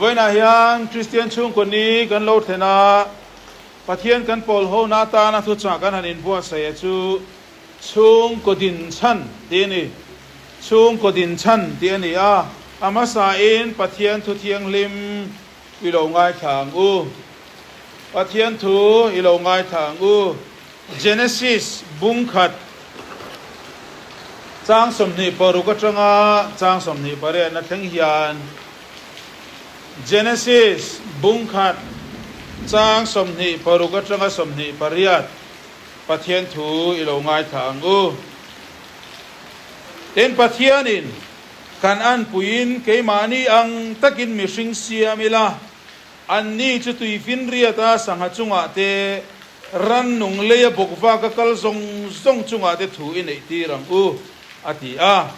Vawiinah hian Kristian chhungkaw ni kan lo thlen a, Pathian kan pawl hona atana thuchah kan han inbuatsaih a chu chhungkaw din chhan tih a ni. Chhungkaw din chhan tih a ni a, a hmasain Pathian thu thianghlim i lo ngaithla ang u. Pathian thu i lo ngaithla ang u. Genesis bung khat chang 26 atanga chang 28 na thleng hian Genesis bung khat chang 26 atanga 28 Pathian thu i lo ngaithla ang u. Tin, Pathianin kan anpuiin keimahni ang takin mihring siam ila, Anni chu tuifinriata sangha chungah te, rannung leia bawkvaka kal zawng zawng chungah te thu i neih tir ang u, a ti a.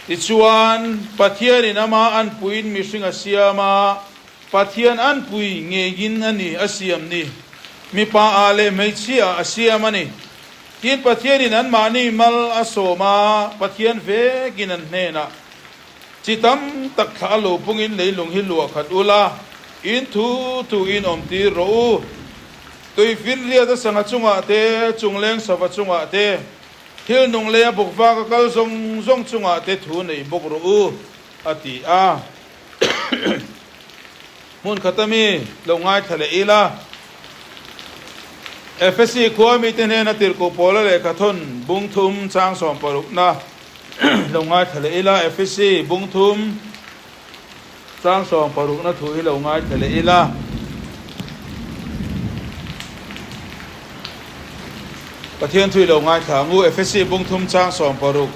Tichuan, Pathianin ama anpuiin mihring a siam a, Pathian anpui ngeiin a ni a siam ni, mipa ah leh hmeichhia ah a siam a ni. Tin, Pathianin anmahni mal a sawm a, Pathian vekin an hnenah, Chi tam tak thla a lo pungin leilung hi luah khat ula, in thu thu in awm tir rawh u. Tuifinriat a sangha chungah te, chungleng sava chungah te, thil nung lei a bawk vak a kal zawng zawng chungah te thu nei bawk rawh u, a ti a. Hmun khata mi lo ngaithla leh ila, Efesi khua mite hnena tirhkoh Paula lehkha thawn bung thum chang sawmparukna lo ngaithla leh ila, Efesi bung thum chang sawmparukna thu hi lo ngaithla leh ila. Pathian thu i lo ngaithla ang u, Efesi bung thum chang 60.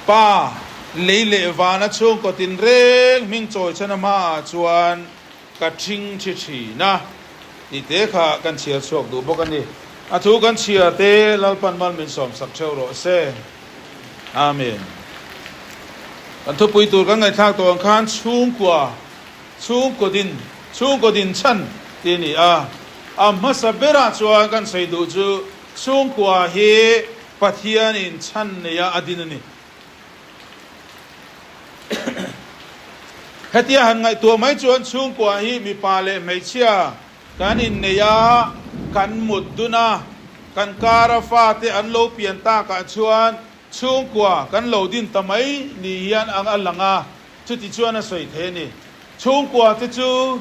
Pa, lei leh vana chhungkaw tinreng hming chawi chhan a hmaah chuan ka ṭhing ṭhi ṭhin a tih te kha kan chhiar chhuak duh bawk a ni. A thu kan chhiar te Lalpan mal min sawmsak ṭheuh rawh se. Amen. Kan thupui tur kan ngaihthlak tawh ang khan chhungkua, chhungkaw din, chhungkaw din chhan tih a ni a. A hmasa berah chuan kan sawi duh chu chhungkua hi Pathianin chhan neia a din a ni. Hetia han ngaihtuah mai chuan chhungkua hi mipa leh hmeichhia kan innei a, kan mut dun a, kan kara fate an lo pian takah chuan chhungkua kan lo din ta mai ni hian ang a lang a, chuti chuan a sawi thei a ni. Chhungkua te chu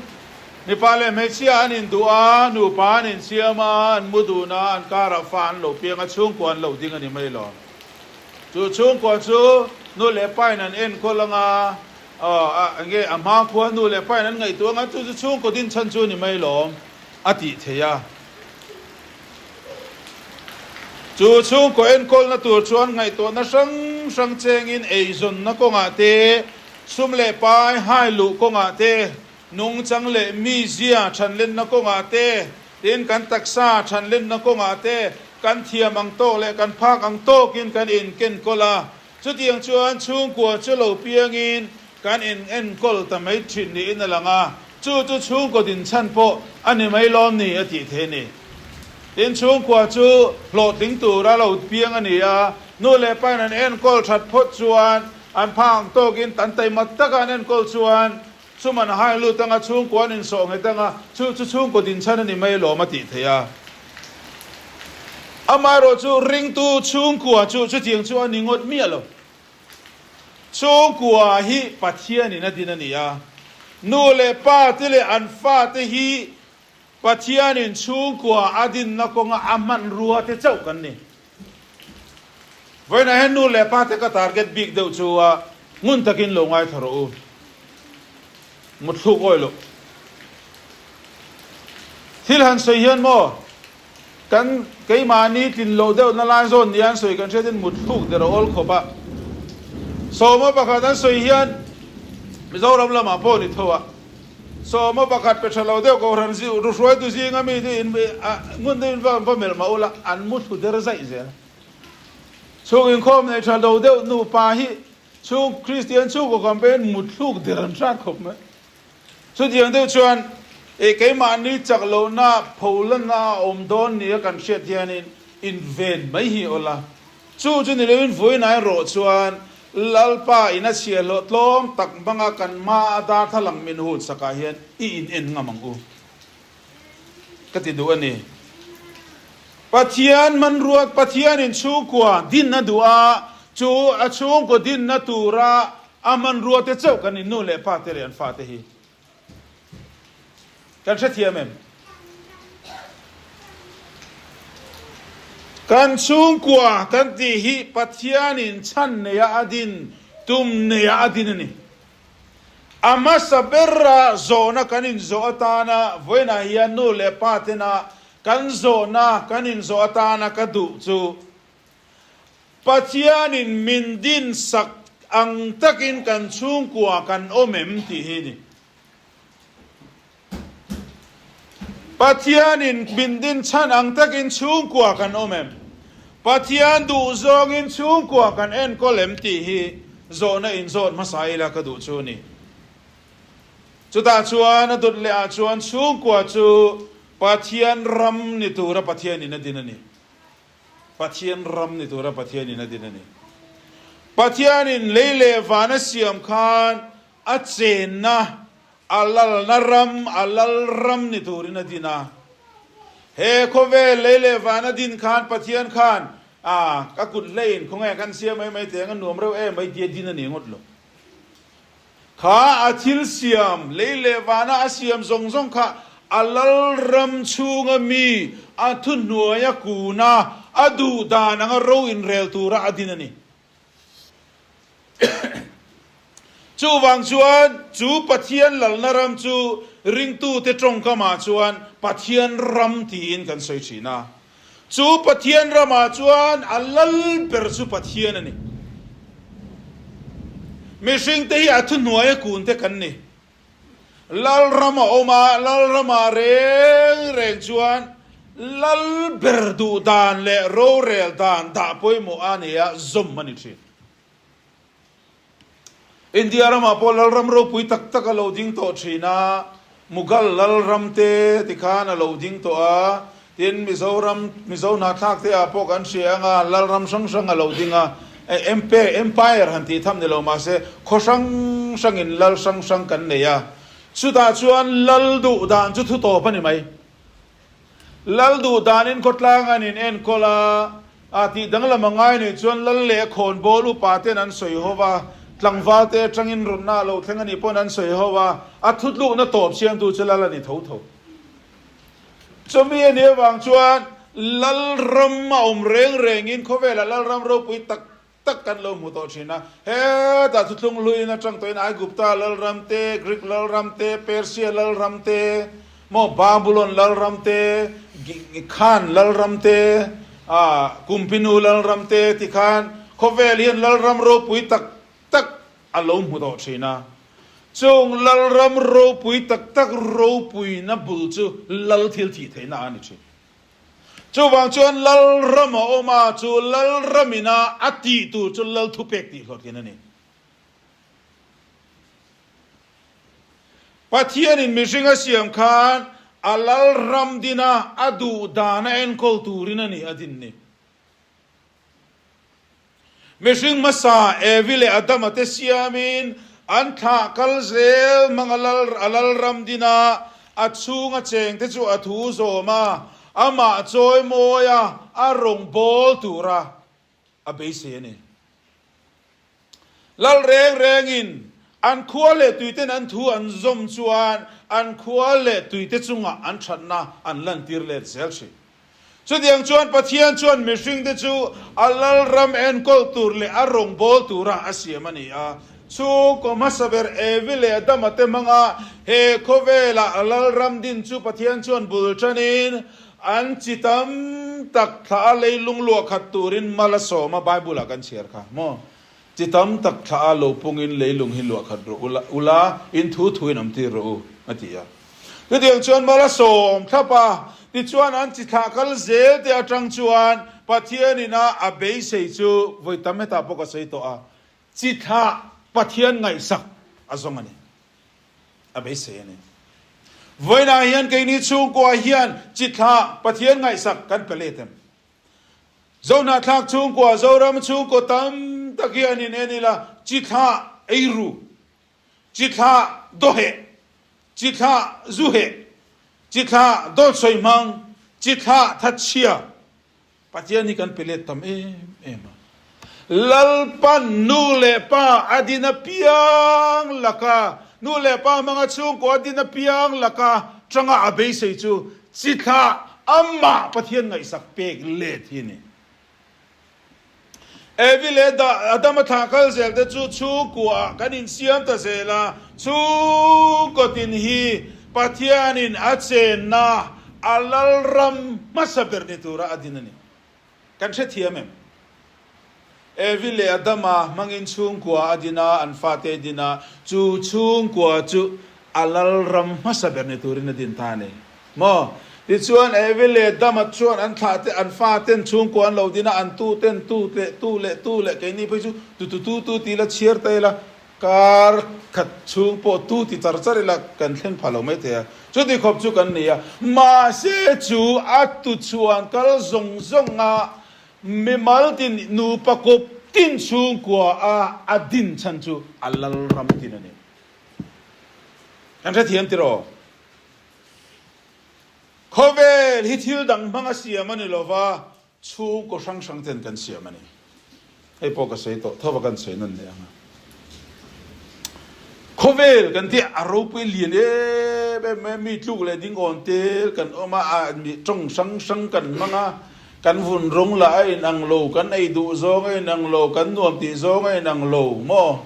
mipa leh hmeichhia an induh a, nupa an insiam a, an mu dun a, an karah fa an lo piang a, chhungkua an lo ding a ni mai lo. Chu chhungkua chu nu leh pain an enkawl ang a, aw, enge a hma khua nu leh pain an ngaihtuah ang a, chu chu chhungkaw din chhan chu a ni mai lo a tih theih a. Chu chhungkaw enkawlna tur chuan ngaihtuahna hrang hrang chengin eizawnna kawngah te, Sum leh pai hai luh kawngah te, nungchang leh mizia thanlenna kawngah te, tin kan taksa thanlenna kawngah te kan thiam ang tawk leh kan phak ang tawkin kan inkenkawl a. Chutiang chuan chhungkua chu lo piangin kan inenkawl ta mai thin niin a lang a, chu chu chhungkaw dinchhan pawh a ni mai lawm ni a tih theih a ni. Tin chhungkua chu hlawhtling tura lo piang a ni a, nu leh pain an enkawl that phawt chuan An phang tawkin tan taima taka an enkawl chuan sum an hai lut anga chhungkua an insawh nghet anga chu chu chhungkaw dinchhan a ni mai alawm a tih theih a. Amaherawh chu ringtu chhungkua chu chutiang chu a ni ngawt miah lo. Chhungkua hi Pathianin a din a ni a, nu leh pa te leh an fate hi Pathianin chhungkua a dinna kawnga a hmanrua te chauh kan ni. Vawiinah hian nu leh pa te ka target bik deuh chu a ngun takin lo ngaithla rawh u. Mutthluk awi loh. Thil han sawi hian maw kan keimahni tlin loh deuh na lai zawn nia an sawi kan hriat hian mutthluk der a awl khawp a. Sawma pakhat an sawi hian Mizoram lamah pawh ni tho a. Sawma pakhat pe tha lo deuh kohhran ruhruaitu zinga mi te in ngun deuhin va va melh mah ula an mu thlu der zaih zel. Chhung inkhawm nei tha lo deuh nupa hi chhung Kristian chhungkaw campaign mutthluk der an hrat khawp mai. Chutiang deuh chuan e keimahni chak lohna pholanna a awm dawn nia kan hriat hianin inven mai hi awla. Chu chu ni loin vawiin erawh chuan. Lalpa in a chhiahhlawh tlawm tak hmanga kan hma a darthlalang min hun sakah hian i in en ngam ang u ka ti duh a ni. Pathian hmanruat Pathianin chhungkua dinna duh a, chu a chhungkaw dinna tura a hmanruate chauh kan in nu leh pa te leh an fate hi Kan hrethiam em? Kan chhungkua kan tih hi Pathianin chhan neia a din, tum neia a din a ni. A hmasa bera zawhna kan inzawh atana vawiinah hian nu leh pa tena kan zawhna kan inzawh atana ka duh chu Pathianin min din sak ang takin kan chhungkua kan awm em tih hi a ni. Pathianin min din chhan ang takin chhungkua kan awm em? Pathian duh zawngin chhungkua kan enkawl em tih hi zawhna inzawt hmasa ila ka duh chu a ni. Chutah chuan a dawt leh ah chuan chhungkua chu Pathian ram ni tura Pathianin a din a ni. Pathian ram ni tura Pathianin a din a ni. Pathianin lei leh van a siam khan a chenna, a lalna ram, a lal ram ni turin a din a. He khawvel lei leh van a din khan Pathian khan, Ah, ka kut hleiin khawnge kan siam mai mai teh ang, a nuam reuh em mai tia din a ni ngawt lo. Kha a thil siam, lei leh vana a siam zawng zawng kha a lalram chhunga mi a thuhnuaia kuna a duh dan anga ro inrel tura a din a ni. Chuvang chuan chu Pathian lalna ram chu ringtute tawngkamah chuan Pathian ram tiin kan sawi thin a. Chu Pathian ramah chuan a lal ber chu Pathian a ni. Mihringte hi a thuhnuaia kunte kan ni. Lal ram a awm a, lal ramah reng reng chuan lal ber duh dan leh rorel dan dah pawimawh a ni a, zawm a ni thin. India ramah pawh lalram ropui tak tak a lo ding tawh thin a, Mughal lalram te tikhan a lo ding tawh a, tin Mizoram, Mizo hnahthlak te ah pawh kan hria ang a, lalram hrang hrang a lo ding a, Empire han tih tham ni lo mahse khaw hrang hrangin lal hrang hrang kan nei a, chutah chuan lal duh dan chu thu tawp a ni mai. Lal duh danin khawtlang an in enkawl a, a tih danglam a ngai nih chuan lal leh khawnbawl upa ten an sawi ho va, tlangval te atangin rawnna a lo thleng a nih pawn an sawi ho va, a thutlukna tawp siamtu chu lal a ni tho tho. Chumi a nih avang chuan lal ram a awm reng rengin khawvelah lal ram ropui tak tak kan lo hmu tawh thin a. Hetah thuthlung hluin atang tawhin Aigupta lalram te, Greek lalram te, Persia lalram te, maw Babulon lalram te, Khan lalram te, Kumpinu lalram te ti khan khawvel hian lalram ropui tak tak a lo hmu tawh thin a. Chung lalram ropui tak tak ropuina bul chu lal thil thih theihna a ni thin. Chuvang chuan Lalram a awm a, chu Lalram ina a tih tur chu Lal thupek tih hlawhtling a ni. Pathianin mihring a siam khan a Lalram dina a duh dan a enkawl turin a ni a din ni. Mihring hmasa Evi leh Adama te siamin an thlah kal zel hmang a lal a lalram din a, a chhunga chengte chu a thu zawm a, amah chawi mawi a, a rawn bawl tura a beisei a ni. Lal reng rengin an khua leh tuiten an thu an zawm chuan an khua leh tuite chungah an thatna an lantir let zel thin. Chutiang chuan Pathian chuan mihringte chu a lalram enkawl tur leh a rawngbâwl tura a siam a ni a. Chhungkaw hmasa ber Evi leh Adama te hmanga he khawvela a lalram din chu Pathian chuan bul ṭanin an chi tam tak thlah a leilung luah khat turin mal a sawm a, Bible-ah kan chhiar kha maw? Chi tam tak thlah a lo pungin leilung hi luah khat rawh u ula, in thu thuin awm tir rawh u, a ti a. Chutiang chuan mal a sawm thlap a, tichuan an chi thlah kal zel te atang chuan Pathianin a a beisei chu vawi tam hetah pawh ka sawi tawh a, chi thlah Pathian ngaihsak a zawng a ni, a beisei a ni. Vawiinah hian keini chhungkua hian chi thlah Pathian ngaihsak kan pe let em? Zohnahthlak chhungkua, Zoram chhungkaw tam tak hi an in en ila, chi thlah ei ru, chi thlah daw heh, chi thlah zu heh, chi thlah dawt sawi hmang, chi thlah thatchhia, Pathian hi kan pe let tam em em a. Lalpan nu leh pa a din apiang laka, nu leh pa hmanga chhungkaw a din apiang laka tanga a beisei chu chi thlah amah Pathian ngaihsak pek let hi a ni. Evi leh Adama thlah kal zel te chu chhungkuaah kan insiam ta zel a, chhungkaw tin hi Pathianin a chenna a lalram hmasa ber ni tura a din a ni. Kan hrethiam em? Evi leh Adama hmangin chhungkua a din a, an fate a din a, chu chhungkua chu a lalram hmasa ber ni turin a din ta a ni. Maw? Tichuan, Evi leh Adama chuan an thlah te, an faten chhungkua an lo din a, an tu ten tu leh tu leh tu leh keini phei chu tu tu tu tu ti ila chhiar ta ila, Kar khat chhung pawh tu ti char char ila kan thleng pha lo mai thei a, chuti khawp chu kan ni a. Mahse chu a tu chhuan kal zawng zawng a mimal tin nupa kawp tin chhungkua a a din chhan chu a lal ram tin a ni. Kan hrethiam tiraw? Khawvel hi thil dang hmanga siam a ni lova, Chhungkaw hrang hrang ten kan siam a ni. Hei pawh ka sawi tawh tho va kan sawi nawn leh ang a. Khawvel kan tih a ropui lian em em mai a, mi tluk leh ding awn tel kan awm a, a mi tawng hrang hrang kan hmang a, kan vun rawng lah a inang lo, kan ei duh zawng a inang lo, kan nuam tih zawng a inang lo maw?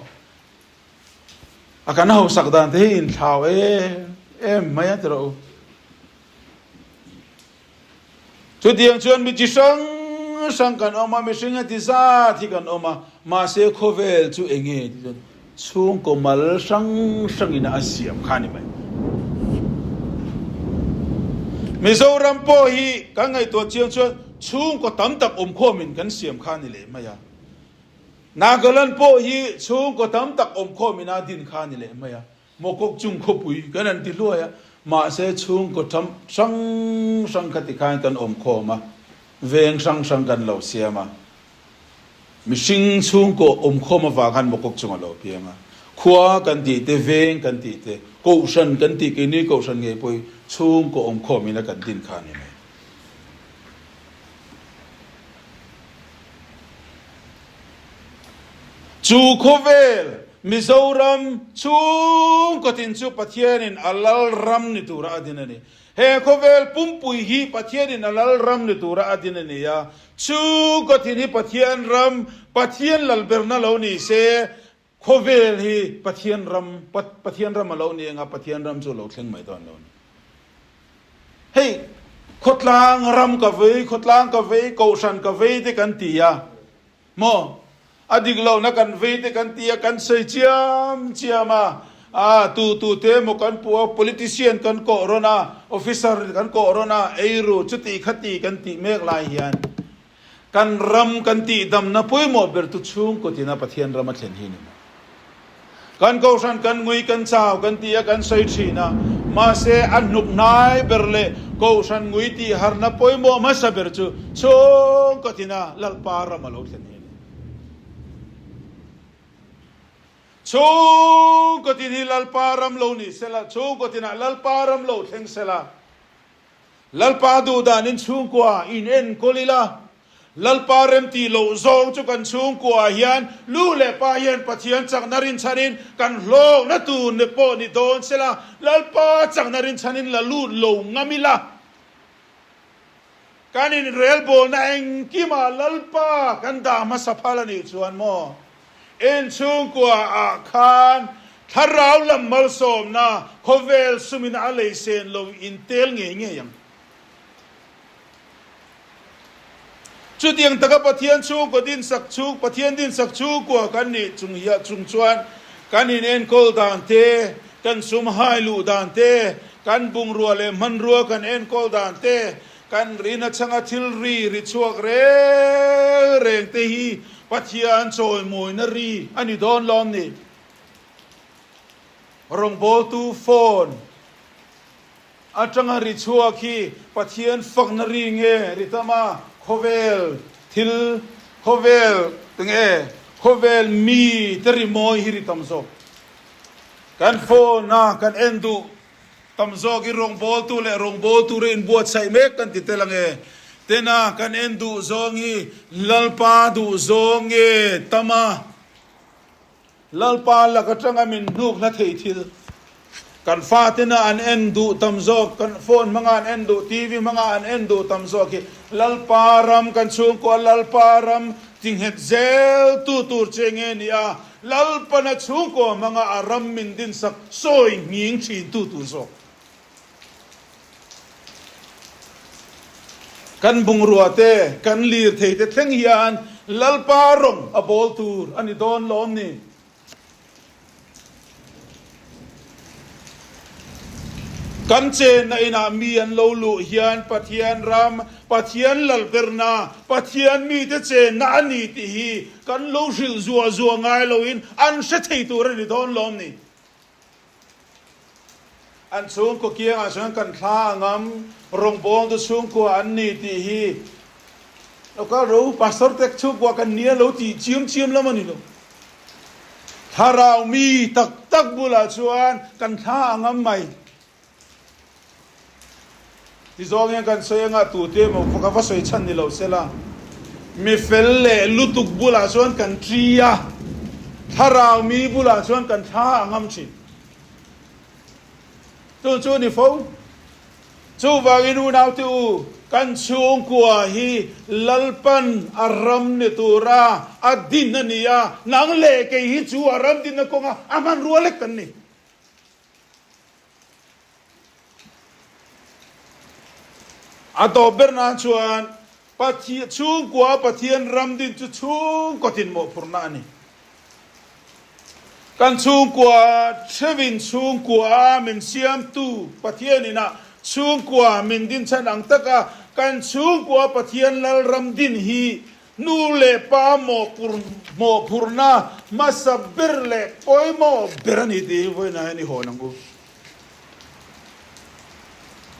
A kan hausak dan te hi inthlau em em mai a ti rawh u. Chutiang chuan mi chi hrang hrang kan awm a, mihring a ti zat hi kan awm a, mahse khawvel chu eng nge tih chuan chhungkaw mal hrang hrangin a siam kha a ni mai. Mizoram pawh hi kan ngaihtuah chiang chuan chhungkaw tam tak awmkhawmin kan siam kha a ni leh mai a. Nagaland pawh hi chhungkaw tam tak awmkhawmin a din kha a ni leh mai a. Mawkawk chung khawpui kan han ti hluai a, mahse chhungkaw tham hrang hrang kha tikhain kan awm khawm a, veng hrang hrang kan lo siam a. Mihring chhungkaw awm khawm avang khan Mawkawk chung a lo piang a. Khua kan tih te, veng kan tih te, kohhran kan tih keini kohhran ngei pawh hi chhungkaw awm khawm in a kan din kha a ni mai. Chu khawvel Mizoram chhungkaw tin chu Pathianin a lal ram ni tura a din a ni. He khawvel pumpui hi Pathianin a lal ram ni tura a din a ni a. Chhungkaw tin hi Pathian ram, Pathian lalberna lo ni se, khawvel hi Pathian ram, Pathian ram a lo ni anga Pathian ram chu a lo thleng mai dawn lo a ni. Hei, khawtlang ram ka vei, khawtlang ka vei, kohhran ka vei te kan ti a. Maw? A dik lohna kan vei te kan ti a, kan sawi chiam chiam a. A tu tu te emaw kan puh a, politician kan kawh rawn a, officer kan kawh rawn a, eiru chuti khati kan tih mek lai hian kan ram kan tihdamna pawimawh ber tu chhungkaw tina Pathian ram a thlen hi ni maw? Kan kohhran kan ngui kan chau kan ti a kan sawi thin a, mahse a hnuk hnai ber leh kohhran ngui tih harna pawimawh hmasa ber chu chhungkaw tina Lalpa ram a lo thlen hi a ni. Chhungkaw tin hi Lalpa ram lo ni sela, chhungkaw tinah Lalpa ram lo thleng sela, Lalpa duhdanin chhungkua in enkawl ila, Lalpa remtih loh zawng chu kan chhungkuaah hian lu leh pa hian Pathian chakna rinchhanin kan hlawkna tur ni pawh ni dawn sela, Lalpa chakna rinchhanin la lut lo ngam ila. Kan inrelbawlna engkimah Lalpa kan dah hmasa phal a nih chuan maw? Inchhungkuaah khan thlarau lam malsawmna khawvel sumin a lei sen lo intel ngei ngei ang. Chutiang taka Pathian chhungkaw dinsak chhung, Pathian dinsak chhungkua kan nih chung hiah chung chuan kan inenkawl dan te, kan sum hai luh dan te, kan bungrua leh hmanrua kan enkawl dan te, kan rina chhanga thil ri ri chhuak reng reng te hi Pathian chawimawina ri a ni dawn lawm ni? Rawngbawltu phone. Atanga ri chhuak hi Pathian fakna ri nge ri tam a, khawvel Thil khawvel tinge khawvel mi te rimawi hi ri tam zawk. Kan phone a kan en duh tam zawk hi rawngbawltu leh rawngbawltu re inbuatsaih mek kan ti tel ange. Tena kan en duh zawng hi Lalpa duh zawng nge tam a. Lalpa lak atanga min hnuk hla thei thil. Kan fatena an en duh tam zawk, kan phone hmanga an en duh, TV hmanga an en duh tam zawk hi Lalpa ram, kan chhungkua Lalpa ram tinghet zel tu tur che nge ni a, Lalpana chhungkua hmanga a ram min dinsak sawi nghing thin tu tur zawk. Kan bungrua te, kan lirthei te thleng hian Lalpa rawng a bawl tur a ni dawn lawm ni? Kan chenna inah mi an lo luh hian Pathian ram, Pathian lalberna, Pathian mite chenna a ni tih hi kan lo hrilh zuah zuah ngai loin an hre thei tur a ni dawn lawm ni? An chhungkaw kiangah chuan kan thla a ngam, rawngbawltu chhungkua an ni tih hi local ro pastor te chhungkua kan nia lo tih chiam chiam lam a ni lo. Thlarau mi tak tak bulah chuan kan thla a ngam mai. Ti zawng hian kan sawi anga tute emaw ka va sawi chhan ni lo sela, mi fel leh lutuk bulah chuan kan ṭi a, thlarau mi bulah chuan kan thla a ngam ṭhin. Chu chu ni fo. Chuvangin unaute u, kan chhungkua hi Lalpan a ram ni tura a din a ni a, nang leh kei hi chu a ram dinna kawnga a hmanrua lek kan ni. A tawp ber nan chuan Pathian chhungkua Pathian ram din chu chhungkaw tin mawhphurhna a ni. Kan chhungkua theuhin chhungkua min siamtu Pathian inah chhungkua min din chhan ang taka kan chhungkua Pathian lal ram din hi Nu leh pa mawhphurhna hmasa ber leh pawimawh ber a ni tih hi vawiinah hian i hawn ang u.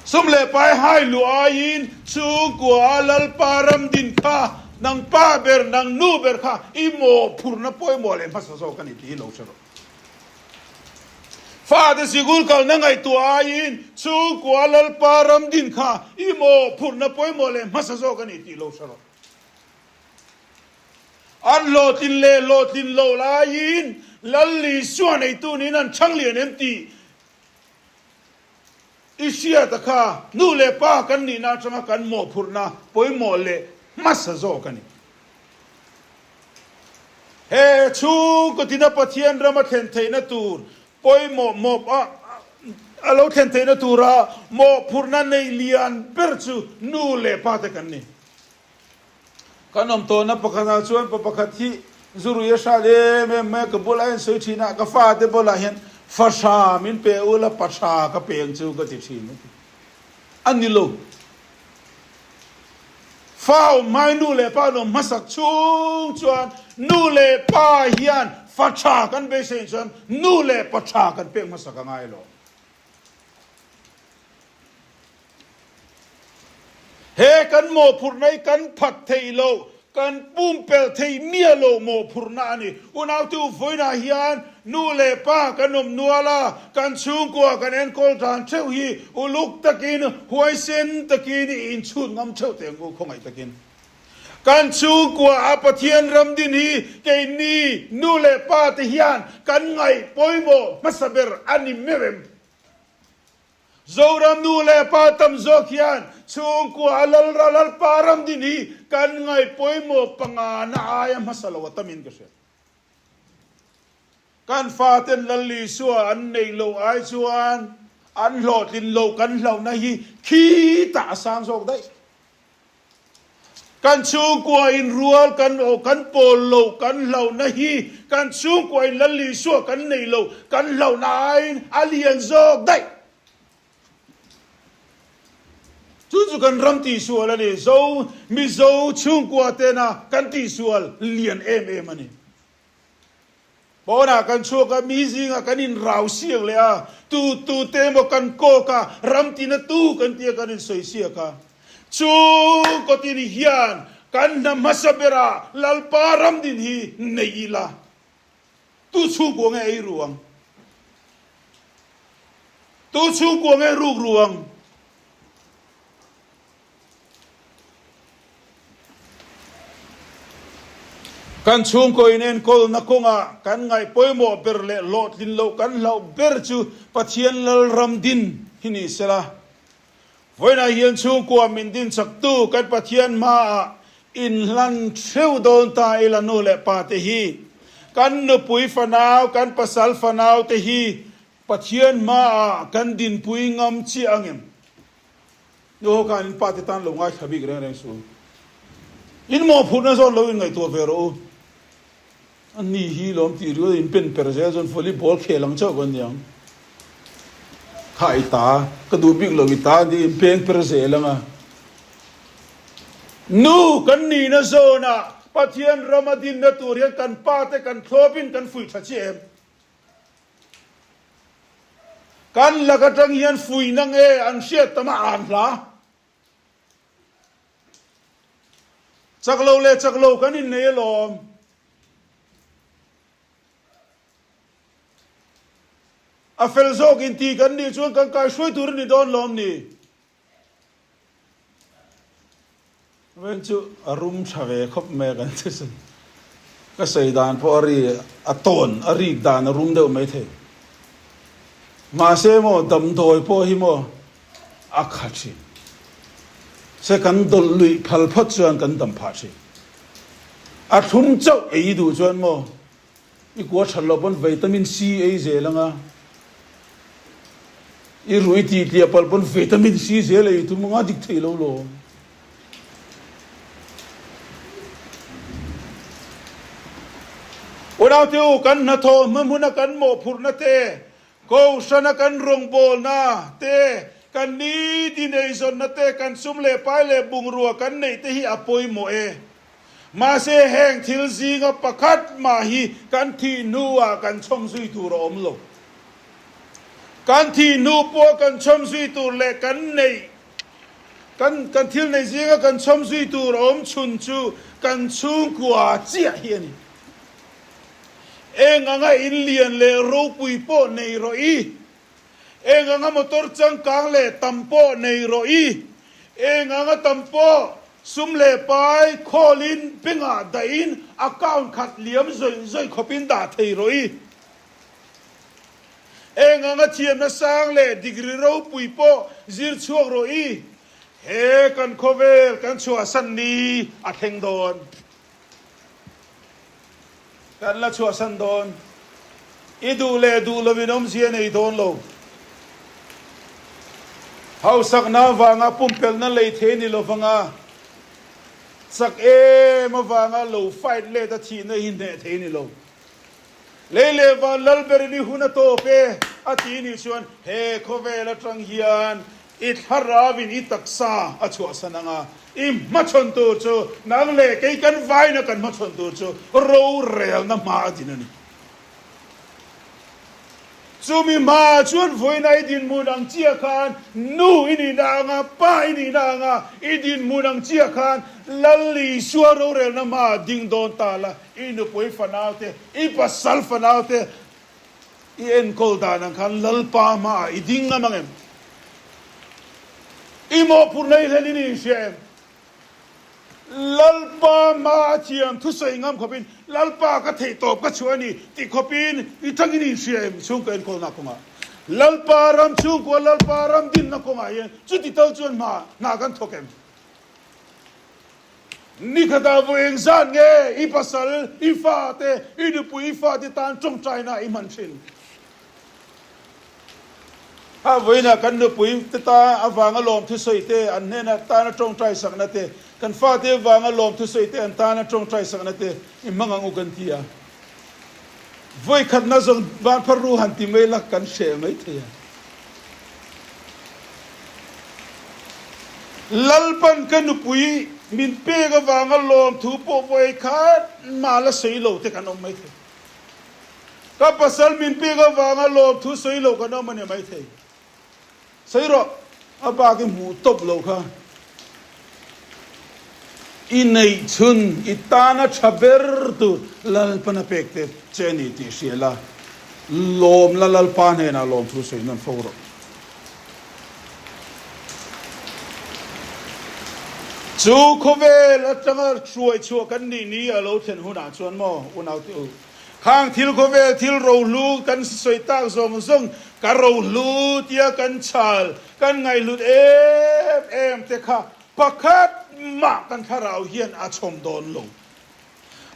Sum leh pai hai luh aiin chhungkua a Lalpa ram din kha nang pa ber, nang nu ber kha i mawhphurhna pawimawh leh hmasa zawk a ni tih hi lo hre rawh. Fate sikul kalna ngaihtuah aiin chhungkua a Lalpa ram din kha i mawhphurhna pawimawh leh hmasa zawk a ni tih lo hre rawh. An hlawhtlin leh hlawhtlin loh laiin Lal Isua neitu niin an chhang lian em tih i hriata kha nu leh pa kan nihna atanga kan mawhphurhna pawimawh leh hmasa zawk a ni. He chhungkaw tina Pathian rama thlen theihna tur pawimawh mawp a a lo thlen theihna tura mawhphurhna nei lian ber chu nu leh pa te kan ni. Kan awm tawhna pakhatah chuan pa pakhat hi zurui a hral em em mai a, ka bulah hian sawi thin a, ka fate bulah hian fa hra min pe ula pa hra ka pe ang chu ka ti thin a ti. A ni lo. Fa awm hmai nu leh pa an awm hmasak chhung chuan nu leh pa hian fa tha kan beisei chuan nu leh pa tha kan pek hmasak a ngai lo. He kan mawhphurhna hi kan phat thei lo, kan pumpelh thei miah lo mawhphurhna a ni. Unaute u vawiinah hian nu leh pa kan awm nual a, kan chhungkua kan enkawl dan theuh hi uluk takin, huaisen takin i inchhut ngam theuh teh ang u khawngaih takin. Kan chhungkua a Pathian ram din hi keini nu leh pa te hian kan ngaih pawimawh hmasa ber a ni meuh em? Zoram nu leh pa tam zawk hian chhungkua a Lalra Lalpa ram din hi kan ngaih pawimawh pangana aia hmasa lo a tamin ka hria. Kan faten Lal Isua an neih loh ai chuan an hlawhtlin loh kan hlauhna hi khitah a sang zawk daih. Kan chhungkua in rual kan aw kan pawl lo kan hlauhna hi kan chhungkua in Lal Isua kan nei lo kan hlauhna aiin a lian zawk daih. Chu chu kan ram tihsual a ni. Zo Mizo chhungkua tena kan tihsual lian em em a ni. Pawnah kan chhuak a, mi zingah kan inrau siak leh a, tu tu te emaw kan kawk a, ram tina tu kan tia kan insawi siak a. Chhungkaw tin hian Kan hna hmasa berah Lalpa ram din hi nei ila, tu chhungkua nge ei ru ang? Tu chhungkua nge ruk ru ang? Kan chhungkaw inenkawlna kawngah kan ngaih pawimawh ber leh hlawhtlin loh kan hlauh ber chu Pathian Lalram din hi ni sela. Vawiinah hian chhungkua min din chaktu kan Pathian hmaah inhlan theuh dawn ta ila nu leh pa te hi kan nupui fanau, kan pasal fanau te hi Pathian hmaah kan dinpui ngam chiah angem? Nu ho khan in pa te tan lo ngaithla bik reng reng suh. In mawhphurhna zawn lo inngaihtuah ve rawh u. A ni hi lawm tih riau in pen per zel chuan volleyball khel ang chauh kan ni ang. Kha i ta, ka duh bik lo i ta an ti in peng per zel ang a. Nu kan nihna zawnah Pathian rama dinna tur hian kan pa te kan thlawpin kan fuih tha chiah em? Kan lak atang hian fuihna nge an hriat tam a an hla. Chak lo leh chak lo kan innei alawm. A fel zawk inti kan nih chuan kan kaihruai tur a ni dawn lawm ni. Veng chu a rum tha ve khawp mai a kan ti sin. Ka sawi dan pawh a ri a tawn a rik dan a rum deuh mai thei. Mahse maw damdawi pawh hi maw a kha thin. Se kan dawlh luih phal phawt chuan kan dam phah thin. A thlum chauh ei duh chuan maw I kua that loh pawn vitamin C ei zel anga, i rui tih tliah palh pawn vitamin C zel ei tum anga dik thei lo lawm. Unaute u, kan hnathawh hma hmuna kan mawhphurhna te, kohhrana kan rawngbawlna te, kan nitin eizawnna te, kan sum leh pai leh bungrua kan neih te hi a pawimawh e. Mahse, heng thil zinga pakhat mah hi kan thih hnuah kan chhawm zui tur a awm lo. Kan thih hnu pawha kan chhawm zui tur leh kan neih, kan kan thil neih zinga kan chhawm zui tur a awm chhun chu kan chhungkua chiah hi a ni. Eng anga in lian leh ropui pawh nei rawh i, Eng anga motor changkang leh tam pawh nei rawh i, eng anga tam pawh sum leh pai khawlin bengah dahin account khat liam zawih zawih khawpin dah thei rawh i. Eng anga thiamna sang leh degree ropui pawh zir chhuak rawh i, he kan khawvel kan chhuahsan ni a thleng dawn. Kan la chhuahsan dawn. I duh leh duh lovin awmzia nei dawn lo. Hausakna avanga pumpelhna lei thei ni lovanga chak em avanga lo fight let a thihna hi hneh thei ni lo. Lei leh van Lalberin i hun a tawp e a ti nih chuan he khawvel atang hian I thlaravin i taksa a chhuahsan ang a, i hmachhawn tur chu nang leh kei kan vaina kan hmachhawn tur chu rorelna hma a din a ni. Chumi hmaah chuan vawiina i dinhmun ang chiah khan nu i nihna anga, pa i nihna anga, i dinhmun ang chiah khan Lal Isua rorelna hmaah ding dawn ta la, i nupui fanaute, i pasal fanaute, I enkawl dan ang khan Lalpa hmaah i ding ngam ang em? I mawhphurhna i hlen in i inhria em? Lalpa hmaa a thiam thusawi ngam khawpin Lalpa ka theih tawp ka chhuah a ni tih khawpin i tangin i inhria em? Chhungkaw enkawlna kawngah Lalpa ram chhungkua Lalpa ram dinna kawngah hian chuti tal chuan hma hna kan thawk em? Ni khatah vawi engzat nge i pasal, i fate, i nupui, i fate tan tawngtaina i hman thin? Ha vawiinah kan nupui te ta avanga lawm thusawi te, an hnenah tana tawngtai sakna te, kan fate avanga lawm thusawi te, an tana tawngtai sakna te i hmang ang u kan ti a. Vawi khatna zawng van phar ru han ti mai la kan hreh mai thei a. Lalpan ka nupui min pek avanga lawmthu pawh vawi khat mah la sawi lo te kan awm mai thei. Ka pasal min pek avanga lawmthu sawi lo kan awm a ni mai thei. Sawi rawh, a bak i hmuh tawp lo kha. I neih chhun i tana tha ber tur Lalpan a pek te che a ni tih hria la, lawm la Lalpa hnenah lawmthu sawi nawn fo rawh. Chu khawvel atanga hruai chhuah kan nih ni a lo thlen hunah chuan maw unaute u, khang thil khawvel thil rohlu kan sawi tak zawng zawng ka rohlu tia kan chhal kan ngaihhlut em em te kha Pakhat mah kan thlarau hian a chhawm dawn lo.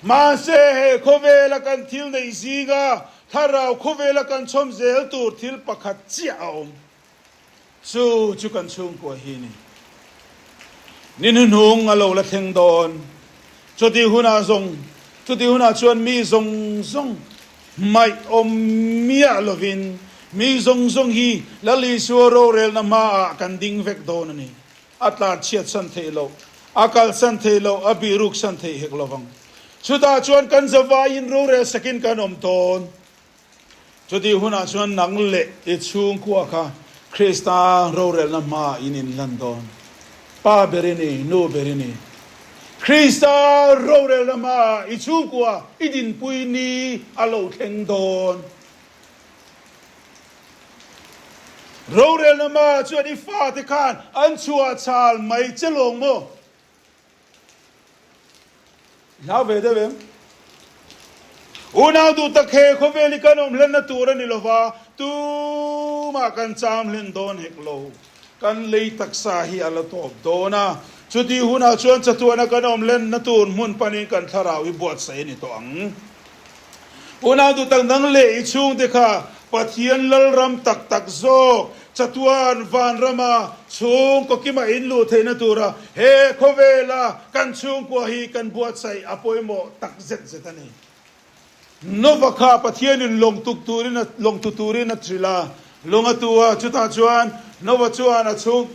Mahse, he khawvela kan thil neih zinga thlarau khawvela kan chhawm zel tur thil pakhat chiah a awm. Chu chu kan chhungkua hi a ni. Ni hnuhnung a lo la thleng dawn. Chuti hunah zawng, chuti hunah chuan mi zawng zawng hmaih awm miah lovin mi zawng zawng hi Lal Isua rorelna hmaah kan ding vek dawn a ni. A tlar chhiat san theih loh, a kal san theih loh, a bihruk san theih hek lovang. Chutah chuan kan zavaiin rorel sakin kan awm tawn. Chutih hunah chuan nang leh i chhungkua kha Krista rorelna hmaah in inlan dawn. Pa ber i ni, nu ber i ni. Krista rorelna hmaah i chhungkua i dinpui ni a lo thleng dawn. Rorelna hmaah chuan i fate khan an chhuah chhal mai che lawng maw? I hlau ve deuh em? Unau duh tak he khawvel hi kan awm hlenna tur a ni lo va, tumah kan cham hlen dawn hek lo. Kan lei taksa hi a la tawp dawn a, chutih hunah chuan chatuana kan awm hlenna tur hmun panin kan thlarau hi buatsaih a ni tawh ang. Unau duh tak dang leh i chhungte kha Pathian Lalram tak tak zawk chatuan vanrama chhungkaw kima in luh theihna tura he khawvela kan chhungkua hi kan buatsaih a pawimawh tak zet zet a ni. Nova kha Pathianin lawng tuk turin a lawng tu turin a hrilh a, lawng a tu a, chutah chuan Nova chuan a chhung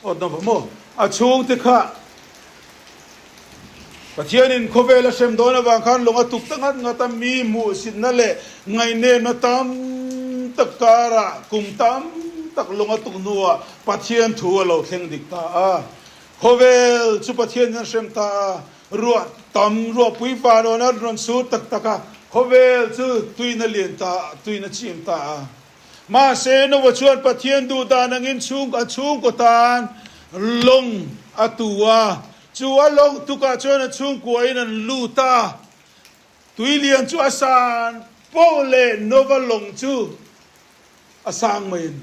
Aw Nova maw? A chhungte kha Pathianin khawvel a hrem dawn avang khan lawng a tuk ta ngat ngat a, mi hmuhsitna leh ngaihnehna tam tak karah kum tam tak lawng a tuk hnuah Pathian thu a lo thleng dik ta a. Khawvel chu Pathianin a hrem ta a, ruah tam ruahpui vanawn a rawn sur tak tak a, khawvel chu tuina lian ta, tuina chim ta a. Mahse, Nova chuan Pathian duh dan angin chhung a chhungkaw tan lawng a tu a. Chu a lawng tukah chuan a chhungkuain an lut a. Tui lian chu a san poh leh Nova lawng chu a sang mai a ni.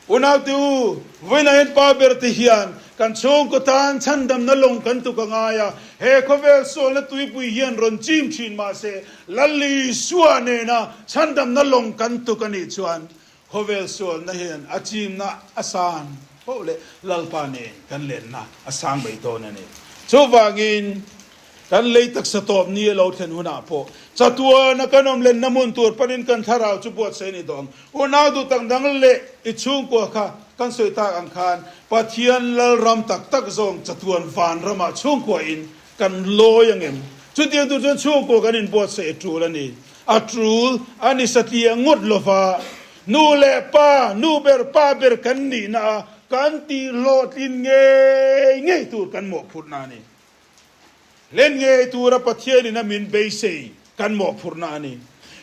Unaute u, vawiinah hian pa ber te hian kan chhungkaw tan chhandamna lawng kan tuk a ngai a, he khawvel sualna tuipui hian rawn chim thin mahse Lal Isua nena chhandamna lawng kan tuk a nih chuan khawvel sualna hian a chimna a san poh leh Lalpa nen kan lenna a sang mai dawn a ni. Chuvangin Kan lei taksa tawp ni a lo thlen hunah pawh chatuana kan awm lenna hmun tur panin kan thlarau chu buatsaih a ni dawn. Unau duh tak dang leh i chhungkua kha kan sawi tak ang khan Pathian Lalram tak tak zawng chatuan vanramah chhungkua in kan lawi ang em? Chutiang tur chuan chhungkua kan inbuatsaih a tul a ni. A tul a ni satliah ngawt lova nu leh pa, nu ber pa ber kan nihna a kan tih hlawhtlin ngei ngei tur kan mawhphurhna a ni. Hlen ngei tura Pathianin a min beisei kan mawhphurhna a ni.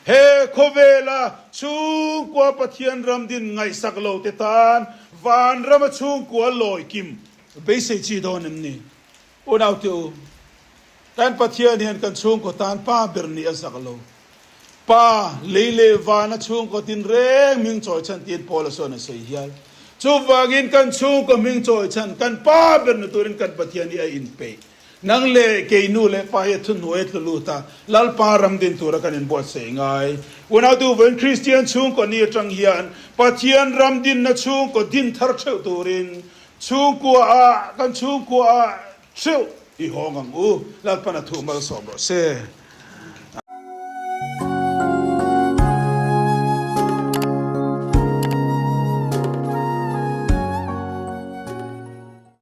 He khawvela chhungkua Pathian ram din ngaihsak lo te tan vanrama chhungkua lawi kim beisei chi dawn em ni? Unaute u, kan Pathian hian kan chhungkaw tan pa ber nih a zak lo. Pa, lei leh vana chhungkaw tinreng hming chawi chhan tiin Paula sawn a sawi hial. Chuvangin kan chhungkaw hming chawi chhan kan pa ber ni turin kan Pathian hi a inpeih. Nang leh kei nu leh pa hi a thuhnuai a tlu lut a, Lalpa ram din tura kan inbuatsaih ngai. Unautu vawiin Kristian chhungkaw ni atang hian Pathian ram dinna chhungkaw din thar theuh turin chhungkua ah kan chhungkua ah theuh i hawng ang u. Lalpan a thuhmalsawm rawh se.